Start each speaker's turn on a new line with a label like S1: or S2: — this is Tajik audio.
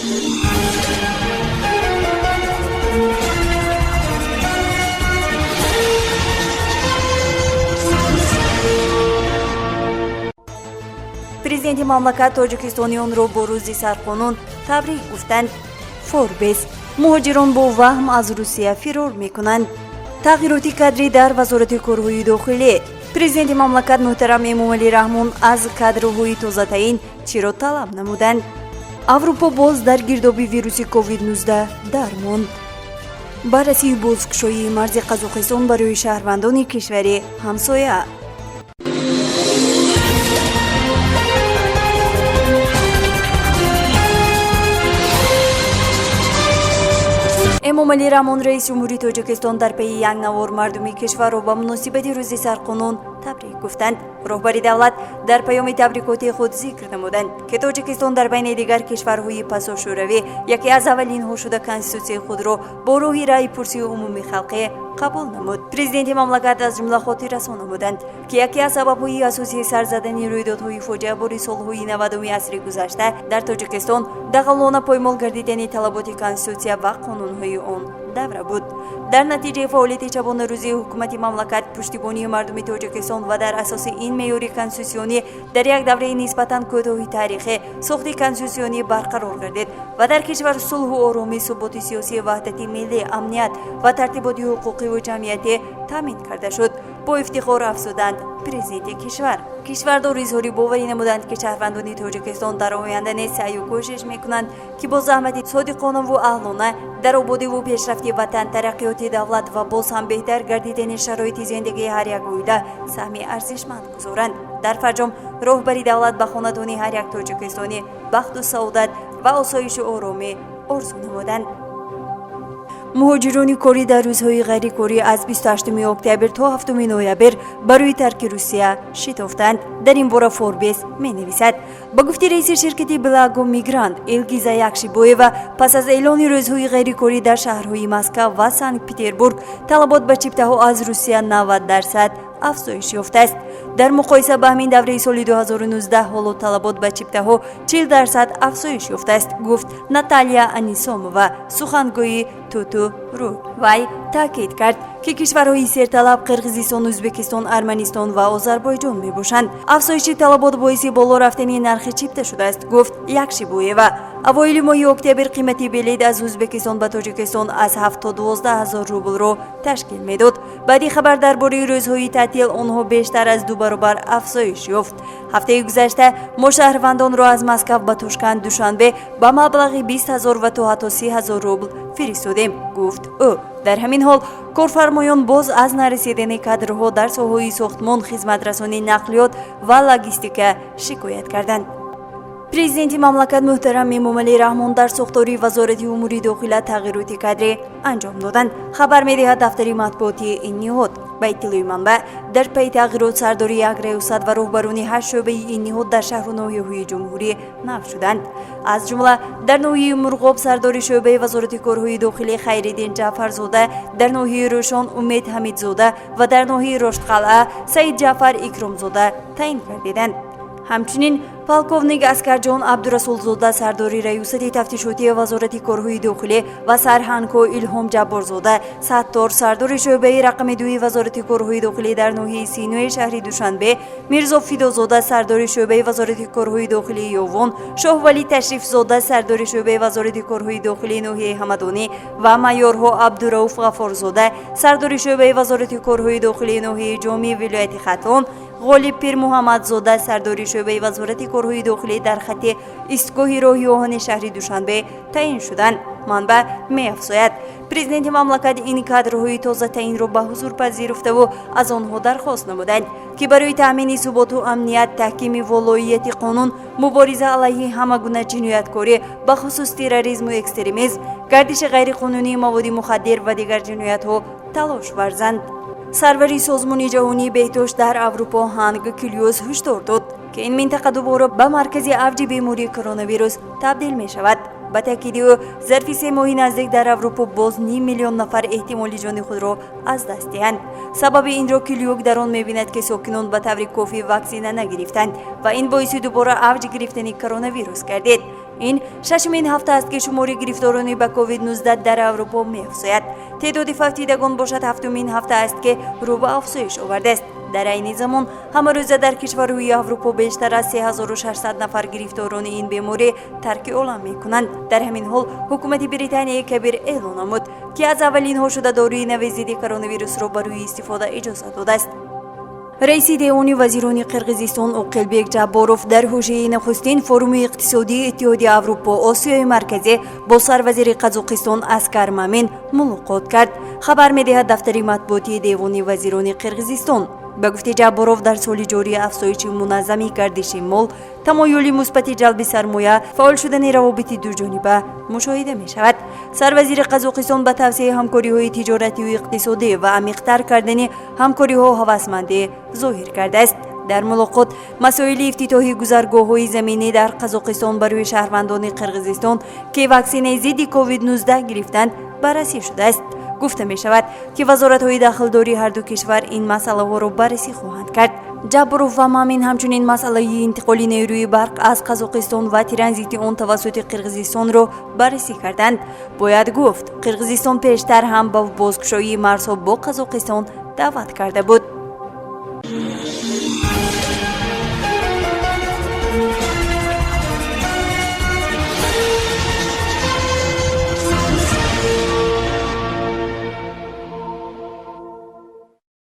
S1: Президенти мамлакат тоҷикистониёнро бо рӯзи сарқонун табрик гуфтанд. Форбес: муҳоҷирон бо ваҳм аз Русия фирор мекунанд. Тағйироти кадрӣ дар Вазорати корҳои дохилӣ. Президенти мамлакат муҳтарам Эмомалӣ Раҳмон аз кадрҳои тозатаин чиро талаб намуданд? Аврупо боз дар гирдоби вируси COVID-19 дармонд. Баррасии бозкушоии марзи Қазоқистон барои шаҳрвандони кишвари ҳамсоя. Эмомалӣ Раҳмон, раиси ҷумҳури Тоҷикистон, дар пайи як навор мардуми кишварро ба муносибати рӯзи сарқонун табрик гуфтанд. Роҳбари давлат дар паёми табрикоти худ зикр намуданд, ки Тоҷикистон дар байни дигар кишварҳои пасошӯравӣ яке аз аввалинҳо шуда конститутсияи худро бо роҳи раъйпурсии умумии халқӣ қабул намуд. Президенти мамлакат аз ҷумла хотиррасон намуданд, ки яке аз сабабҳои асосии сар задани рӯйдодҳои фоҷиабори солҳои 90-уми асри гузашта дар Тоҷикистон дағалона поймол гардидани талаботи конститутсия ва қонунҳои он давра буд. Дар натиҷаи фаъолияти шабонарӯзии ҳукумати мамлакат, пуштибонии мардуми Тоҷикистон ва дар асоси ин меъёри конститутсионӣ дар як давраи нисбатан кӯтоҳи таърихӣ сохти конститутсионӣ барқарор гардид ва дар кишвар сулҳу оромӣ, суботи сиёсӣ, ваҳдати миллӣ, амният ва тартиботи ҳуқуқиву ҷамъиятӣ таъмин карда шуд, бо ифтихор афзуданд президенти кишвар. Кишвардор изҳори боварӣ намуданд, ки шаҳрвандони Тоҷикистон дар оянда низ саъю кӯшиш мекунанд, ки бо заҳмати содиқонаву аҳлона дар ободиву пешрафти ватан, тараққиёти давлат ва боз ҳам беҳтар гардидани шароити зиндагии ҳар як оила саҳми арзишманд гузоранд. Дар фарҷом роҳбари давлат ба хонадони ҳар як тоҷикистонӣ бахту саодат ва осоишу оромӣ орзу намуданд. Муҳоҷирони корӣ дар рӯзҳои ғайрикорӣ аз 28 октябр то 7 ноябр барои тарки Русия шитофтанд. Дар ин бора Форбес менависад. Ба гуфти раиси ширкати Благо Мигрант Илгиза Якшибоева, пас аз эълони рӯзҳои ғайрикорӣ дар шаҳрҳои Москав ва Санкт Петербург талабот ба чиптаҳо аз Русия 90% афзоиш ёфтааст. Дар муқоиса ба ҳамин давраи соли 2019 ҳоло талабот ба чиптаҳо 40% афзоиш ёфтааст, гуфт Наталия Анисомова, сухангӯи Туту Ру. Вай таъкид кард, ки кишварҳои серталаб Қирғизистон, Ӯзбекистон, Арманистон ва Озарбойҷон мебошанд. Афзоиши талабот боиси боло рафтани нархи чипта шудааст, гуфт Якшибоева. Авоили моҳи октябр қимати билет аз Ӯзбекистон ба Тоҷикистон аз 7 то 12 ҳазор рублро ташкил медод. Баъди хабар дар бораи рӯзҳои таътил онҳо бештар аз ду баробар афзоиш ёфт. Ҳафтаи гузашта мо шаҳрвандонро аз Москав ба Тошканд, Душанбе ба маблағи 20 ҳазор ва то ҳатто 30 ҳазор рубл фиристодем, гуфт ӯ. Дар ҳамин ҳол корфармоён боз аз нарасидани кадрҳо дар соҳаҳои сохтмон, хизматрасонӣ, нақлиёт ва логистика шикоят карданд. Президенти мамлакат муҳтарам Эмомалӣ Раҳмон дар сохтори Вазорати умури дохила тағйироти кадрӣ анҷом доданд, хабар медиҳад дафтари матбуотии ин ниҳод. Ба иттилои манбаъ, дар пайи тағйирот сардори як раёсат ва роҳбарони ҳашт шӯъбаи ин ниҳод дар шаҳру ноҳияҳои ҷумҳурӣ нав шуданд. Аз ҷумла дар ноҳияи Мурғоб сардори шӯъбаи Вазорати корҳои дохилӣ Хайриддин Ҷаъфарзода, дар ноҳияи Рӯшон Умед Ҳамидзода ва дар ноҳияи Роштқалъа Саидҷаъфар Икромзода таъин гардиданд. Ҳамчунин полковник Аскарҷон Абдурасулзода сардори раёсати тафтишотии Вазорати корҳои дохилӣ ва сарҳангҳо Илҳом Ҷабборзода Саттор сардори шӯъбаи рақами дуи Вазорати корҳои дохилӣ дар ноҳияи Синои шаҳри Душанбе, Мирзо Фидозода сардори шӯъбаи Вазорати корҳои дохилии Ёвон, Шоҳвалӣ Ташрифзода сардори шӯъбаи Вазорати корҳои дохилии ноҳияи Ҳамадонӣ ва майорҳо Абдурауф Ғафорзода сардори шӯъбаи Вазорати корҳои дохилии ноҳияи Ҷомии вилояти Хатлон, Ғолиб Пирмуҳаммадзода сардори шӯъбаи Вазорати корҳои дохилӣ дар хатти истгоҳи роҳи оҳани шаҳри Душанбе таъин шуданд, манбаъ меафзояд. Президенти мамлакат ин кадрҳои тозатаинро ба ҳузур пазируфтаву аз онҳо дархост намуданд, ки барои таъмини суботу амният, таҳкими волоияти қонун, мубориза алайҳи ҳама гуна ҷинояткорӣ, бахусус терроризму экстремизм, гардиши ғайриқонунии маводи мухаддир ва дигар ҷиноятҳо талош варзанд. Сарвари Созмони ҷаҳонии беҳдошт дар Аврупо Ҳанг Клюс ҳушдор дод, ки ин минтақа дубора ба маркази авҷи бемории коронавирус табдил мешавад. Ба таъкиди ӯ, зарфи 3 моҳи наздик дар Аврупо боз ним миллион нафар эҳтимоли ҷони худро аз даст диҳанд. Сабаби инро Килюк дар он мебинад, ки сокинон ба таври кофӣ ваксина нагирифтанд ва ин боиси дубора авҷ гирифтани коронавирус гардид. Ин шашумин ҳафта аст, ки шумори гирифторони ба COVID-19 дар Аврупо меафзояд. Теъдоди фавтидагон бошад, ҳафтумин ҳафта аст, ки рӯ ба афзоиш овардааст. Дар айни замон ҳамарӯза дар кишварҳои Аврупо бештар аз 3600 нафар гирифторони ин беморӣ тарки олам мекунанд. Дар ҳамин ҳол ҳукумати Британияи Кабир эълон намуд, ки аз аввалинҳо шуда доруи нави зидди коронавирусро барои истифода иҷоза додааст. Раиси Девони вазирони Қирғизистон Оқилбек Ҷабборов дар ҳошияи нахустин форуми иқтисодии Иттиҳоди Аврупо Осиёи Марказӣ бо сарвазири Қазоқистон Аскар Мамин мулоқот кард, хабар медиҳад дафтари матбуотии Девони вазирони Қирғизистон. Ба гуфти Ҷабборов, дар соли ҷорӣ афзоиши муназзами гардиши мол, тамоюли мусбати ҷалби сармоя, фаъол шудани равобити дуҷониба мушоҳида мешавад. Сарвазири Қазоқистон ба тавсеаи ҳамкориҳои тиҷоратию иқтисодӣ ва амиқтар кардани ҳамкориҳо ҳавасмандӣ зоҳир кардааст. Дар мулоқот масоили ифтитоҳи гузаргоҳҳои заминӣ дар Қазоқистон барои шаҳрвандони Қирғизистон, ки ваксинаи зидди COVID-19 гирифтанд, баррасӣ шудааст. Гуфта мешавад, ки вазоратҳои дахлдори ҳарду кишвар ин масъалаҳоро баррасӣ хоҳанд кард. Ҷабборов ва Мамин ҳамчунин масъалаи интиқоли нерӯи барқ аз Қазоқистон ва транзити он тавассути Қирғизистонро баррасӣ карданд. Бояд гуфт, Қирғизистон пештар ҳам ба бозкушоии марзҳо бо Қазоқистон даъват карда буд.